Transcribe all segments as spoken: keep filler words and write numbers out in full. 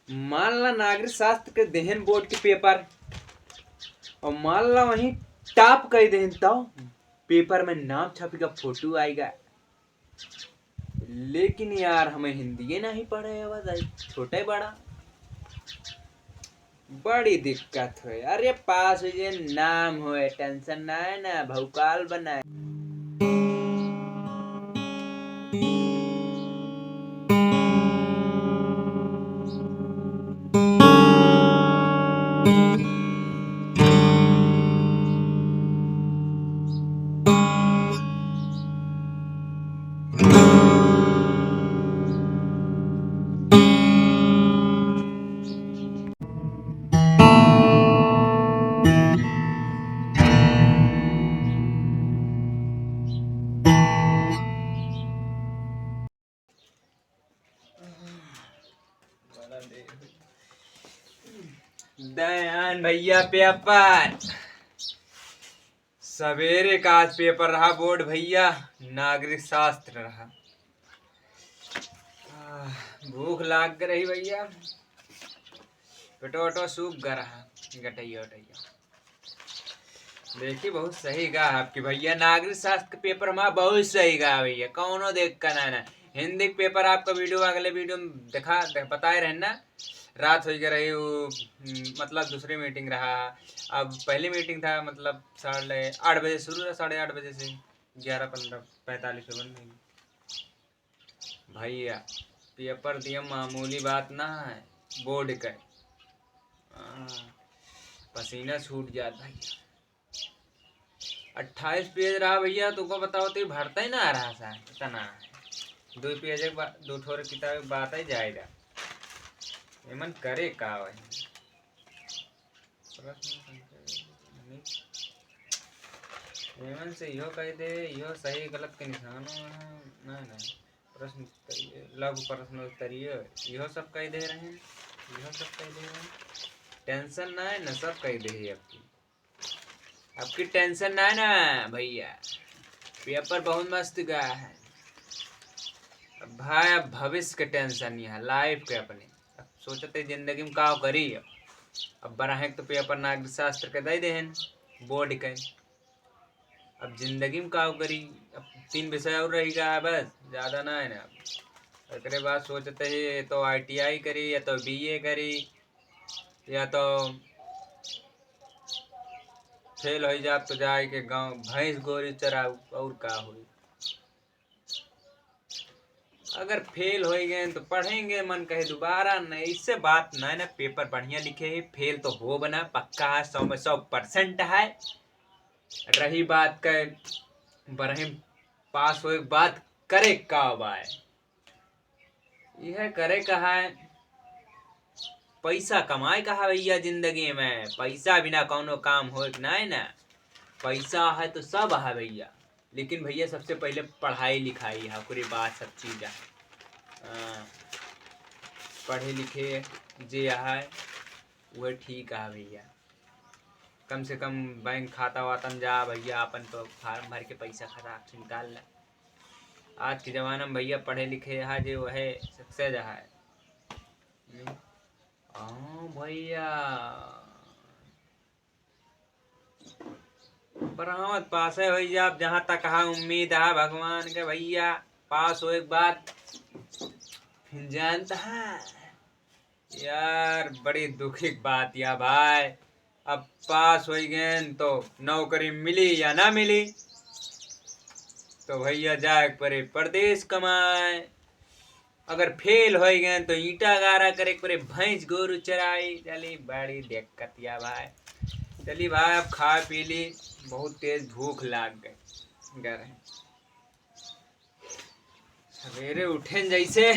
मान ला नागरिक शास्त्र के देहन बोर्ड के पेपर, और मान ला वहीं टॉप कइ देहन, तो पेपर में नाम छपिगा, फोटो आइगा। लेकिन यार, हमें हिंदिये नहीं पढ़े आवा, चाहे छोटे बड़ा। बड़ी दिक्कत होय। अरे, पास होइ जाए, नाम होय, टेंशन ना है ना, भौकाल बनाए। दयान भैया, पेपर सवेरे का आज पेपर रहा बोर्ड भैया, नागरिक शास्त्र रहा। आह, भूख लाग रही भैया, पेटो वेटो सूख ग रहा, गटैया वटैया। देखी, बहुत सही गा आपकी भैया, नागरिक शास्त्र के पेपर हमारा बहुत सही गा भैया, कौनो दिक्कत ना ना। हिंदी के पेपर आपका वीडियो, अगले वीडियो में दिखा दे, बताए रहे ना। रात हो गया रही वो, हम्म, मतलब दूसरी मीटिंग रहा। अब पहली मीटिंग था, मतलब साढ़े आठ बजे शुरू रहा, साढ़े आठ बजे से ग्यारह पन्द्रह पैंतालीस पे बंद होगी। भैया, पेपर दिया मामूली बात ना है, बोर्ड का। हाँ, पसीना छूट जात भैया। अट्ठाईस पेज रहा भैया, तुमको बताओ तो ये भरता ही ना रहा सा, इतना है। दो पेज एक बा-, दो ठोर किताब एक बात ही जाएगा। एमन करे का वही? प्रश्न संख्या, एमन से इहो कह दे, इहो सही गलत के निशानो है। नहीं, नहीं। प्रश्न उत्तर, लघु प्रश्न उत्तर, इहो, इहो सब कह दे रहे हैं, इहो सब कह दे रहे हैं। टेंशन ना है ना, सब कह दे है आपकी। आपकी टेंशन ना है ना भैया, पेपर बहुत मस्त गया है। अब भाई, अब भविष्य के टेंशन नहीं है, लाइफ के अपने। अब सोचते जिंदगी में का करी। अब, अब बड़ा है तो पेपर नागरिक शास्त्र के दे देहन बोर्ड के। अब जिंदगी में का करी, अब तीन विषय और रह गया है बस, ज्यादा ना है ना। एकरे बाद सोचते ही या तो आई टी आई करी, या तो बी ए करी, या तो फेल हो जाब तो जाए के गाँव भैंस गोरी चराऊ, और का होई। अगर फेल हो गए तो पढ़ेंगे, मन कहे दोबारा, नहीं, इससे बात नहीं ना। पेपर बढ़िया लिखे है, फेल तो होब ना, पक्का है, सौ में सौ परसेंट है। रही बात के बरहिम पास होए के बाद करे का बाय, यह करे का है, पैसा कमाए का है भैया जिंदगी में, पैसा बिना कौनो काम होए के नाय ना। पैसा है तो सब है भैया, लेकिन भैया सबसे पहले पढ़ाई लिखाई है, ओकरे बाद सब चीज है। हाँ, पढ़े लिखे जे है वह ठीक है भैया। कम से कम बैंक खाता वाता में जा भैया, अपन तो फार्म भर के पैसा खता से निकाल ला। आज के जमाना में भैया पढ़े लिखे है जे वह सक्सेस है। हम्म। हाँ भैया, बरामद पासे होई जाब, जहाँ तक है उम्मीद है भगवान के भैया, पास होए के बाद फिर जानता है। यार, बड़ी दुखी की बात या भाई। अब पास होई गए तो नौकरी मिली या ना मिली, तो भैया जाए के परे परदेश कमाए। अगर फेल होई गए तो ईंटा गारा करे के परे, भैंस गोरू चराई। चली बड़ी दिक्कत या भाई। चली भाई, अब खा पी ली, बहुत तेज भूख लाग गई। घर है। सवेरे उठेन जैसे,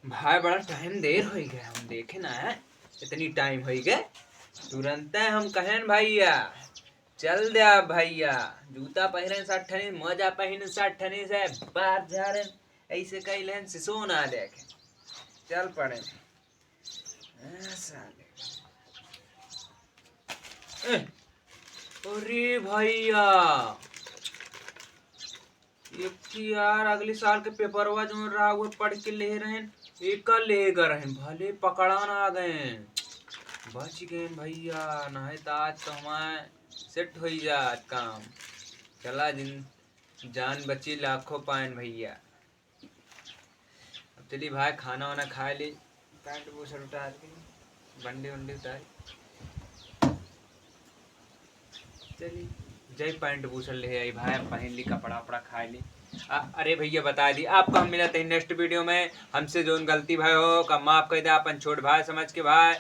भाई बड़ा टाइम देर होई गया, हम देखे ना है, इतनी टाइम होई गए। तुरंते हम कहेन भैया, चल द्या भैया, जूता पहिरेन सट्ठनी, मोजा पहिरेन सट्ठनी से बाहर झारेन, ऐसे कई लेन सिसो ना देखे, चल पड़े। ए, साले। ए, अरे भैया, एक ठे यार अगले साल के पेपरवा जो रहा वो पढ़ के ले रहेन, एका ले गए रहन, भले पकड़ान आ गए, बच गए भैया, नहीं तो आज तो हमारे सेट हो जात काम। चला जिन जान बची लाखों पाएन भैया। अब चली भाई, खाना वाना खाए ली, पैंट बुशर्ट उतार के, बंडी उंडी उतार। चली, जय पैंट बुशर्ट ले आई भाई, अब पहन ली, कपड़ा उपड़ा खाए ली। आ, अरे भैया बता दी, आपको हम मिलत ही नेक्स्ट वीडियो में। हमसे जोन गलती भाई हो का माफ कर दे, अपन छोट भाई समझ के भाई।